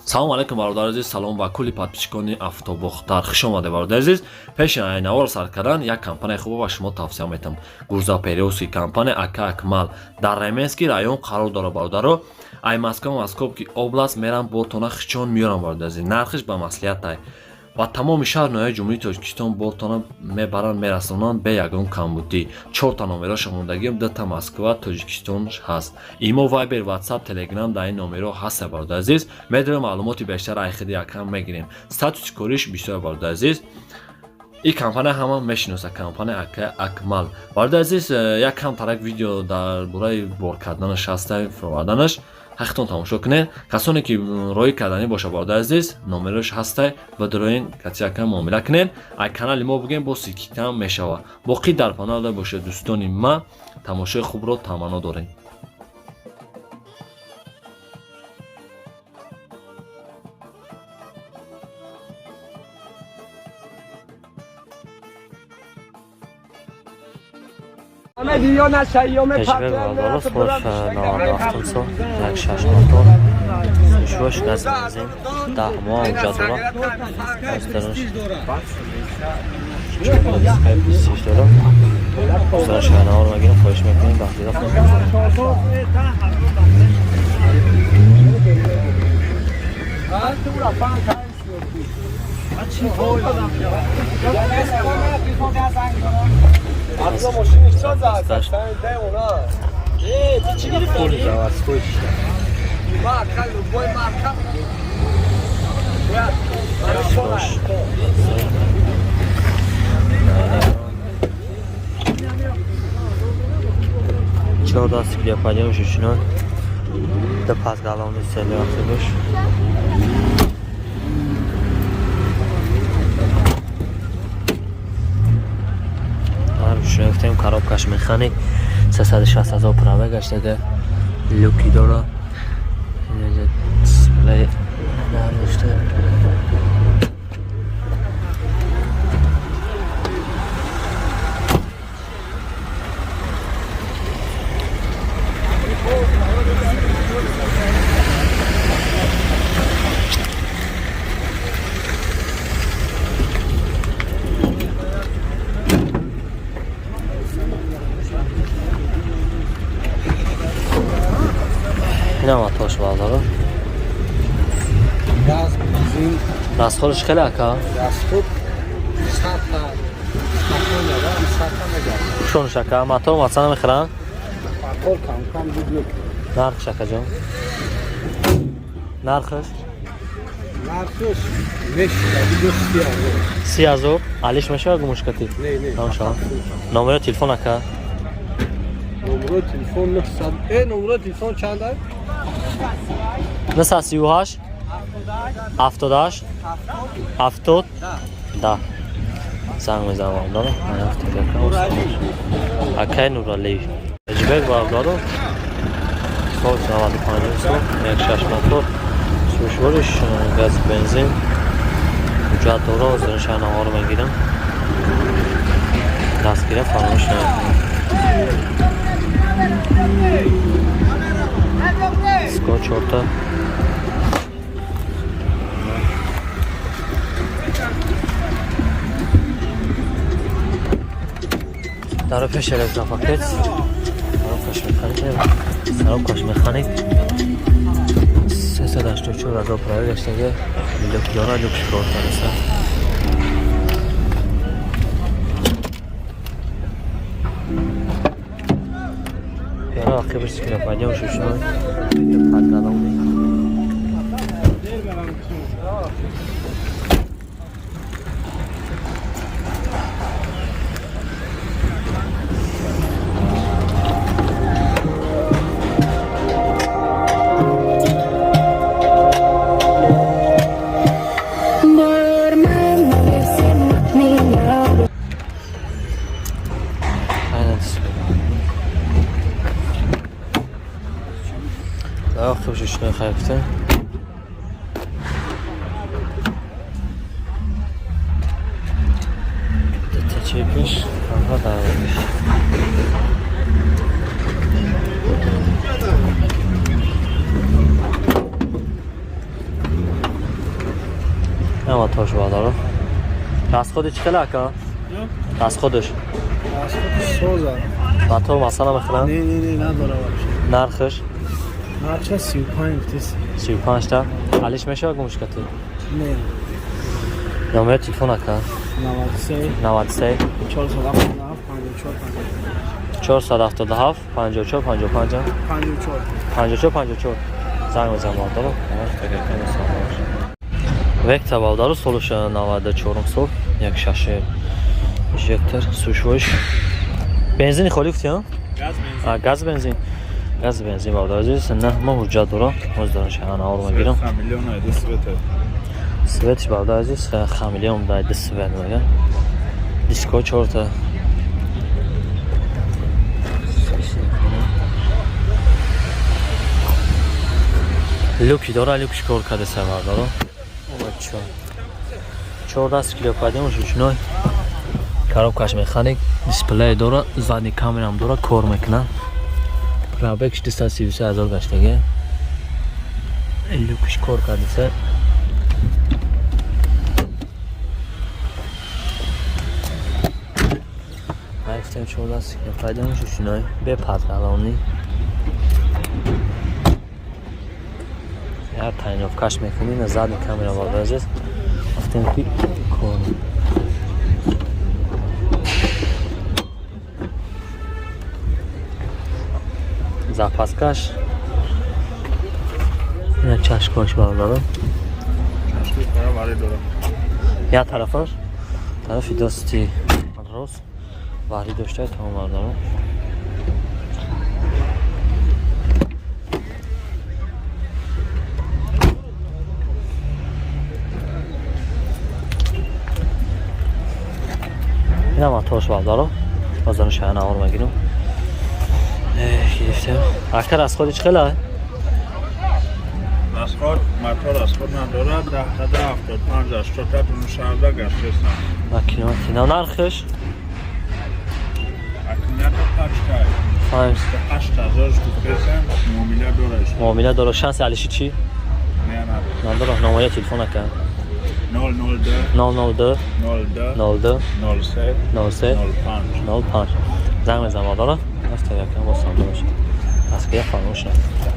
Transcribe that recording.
Салом алейкум, бародари азиз, салом ба кулли подписчикони Автобохтар. Хуш омаде, бародари азиз. Пеши айнавор сар кардан як компанияи хубо ба шумо тавсия метам. Грузоперевозки компания ака Акмал дар Раменский район қарор дорад, бародаро. Ай Москва, Московский область мерам, бортона хичон меёрам, бародари азиз. Нархиш ба маслиҳатай. Ва тамоми шаҳр ноҳияи Ҷумҳурии Тоҷикистон бортона мебаранд, мерасонанд бе ягон камбудӣ. Чорта номероша мондагиам, дута Москва, Тоҷикистон ҳаст. Имо, Вайбер, Ватсап, Телеграм дар ин номеро ҳаст, бародари азиз. Медонем, маълумоти бештар айхиди якам мегирем. Статуси кориш бисёр, бародари азиз. И компания ҳама мешиноса, компания ака Акмал. Бародари азиз, як кам тарак видео дар бораи бор карданаш ҳаста, фуроварданаш. Ҳақтон тамошо кунед. Касоне ки роҳӣ карданӣ боша, бародари азиз, номерош ҳастай ва дороин катиякам муомила кунед. Ай канали мо бигем, бо скидкам мешавад. Боқӣ дар паноҳ бошед, дӯстони ма, тамошои хубро таманно дорем. Пешбек бародаро, соли 97 сол, як шаш мотор, сушвош, газ, бензин, 10 моҳ ҳуҷҷат дорад. Оздарош престиж дорад. Оздарош шаҳнавор мегирам, хоҳиш мекунем, бахдида. اصلا ماشینش چه زد؟ ده اونا. چی گرفتی؟ Марка, любой марка. Сушвош чор даст кляпанем шушино да пазгалони сели вақтибош. Шуно гуфтем, коробкаш механик, 360 ҳазор пробег гаштага, люки дора, инҷа дисплей надошта. Инам атош, бародаро. Газ, бензин. Расходаш хеле, ака? Расход 100 та спокойно, да, 100 та мегардад. Шонш, ака, мотор масала мехӯранд? Мотор кам кам буд мекунад. Нархш, акаҷон, нархаш? Нархш мешуда, видео 30 000. 30 000 алиш мешавад гумушкатӣ? Не, не. Намешавад. Номеро телефон, ака? Номеро телефон 900. Номеро телефон чанд аст? 938 78 70 10 занг мезанам, бародаро. Акай Нуралиев Эҷбек, бародаро, сол 95 сол, як шаш мотор, сушвориш, газ, бензин, ҳуҷҷат дора. Ҳозир шаҳнаворо мегирам, дастгира фаромӯш намекунем. Ско чорта. Дар пеш электропакет, коробкаш механик, коробкаш механик, 384 000 пробег гаштага, люк дора, люк кор кардаста. Пиёра ақибаш килопадиам шушно падгалони. Aynen. Дар шушно хайфта. Чепиш, ага, дар пеш. Ама тош бародаро. Расходи чӣ хеле, ака? Расходаш? Расходи соза. Мотор масала мехӯрам? Не, не, не, надора вообще. Нархаш? Нархша 35 тис. 35 та. Алиш мешава гумшкати? Не. Номери телефон, ака? 93. 93. 477 54. 477 54 55. 54. 54 54. Занг бизан, бародаро. Векта, бародаро, солуш 94 сол, 1.6 инжектор, сушвош. Бензини холӣ гуфти, газ бензин. Газ бензин, бародаро азиз, 9 моҳ ҳуҷҷат дора. Ҳозир дорам шаҳанавор мегирам. Светиш, бародаро азиз, хамелеон дай свет мега. Диско чорта. Люки дора, люкш кор карда, бародаро. 14 стеклоподъём, ручной, коробкаш механик, дисплей дора, задний камерам дора, кор мекунад. Пробегш 233 ҳазор гаштаги. Люкш кор кардиса. Гуфтем, 14 стеклоподъём, ручной, бе патралонӣ. Як тайновкаш мекунӣ на задний камера, бародари азиз. Гуфтем, ки кор запаскаш, ина чашкош, бародаро. Як тарафаш, тарафи дости рост варӣ дошта, тамом, бародаро. Ина моторш, бародаро. Бозану шаҳанавор мегирам. Гирифтем. Ака, расходи чӣ хела? Расход, мотор расход надорад, 10 75 80 мушоҳида гаштесан. Макино нархш? Аккумулятор пачкай. Панҷ. 8000 гуфтесен, муомила дорад. Муомила дора. Шанси алиши чӣ? Не, надорад. Надора. Номоя телефон, ака? 002. 002. 02. 02. 03. 03. 05. 05. Занг мезанам, бародаро. Рафта якам бо савдо бошад. Пас ки фаромӯш накунед.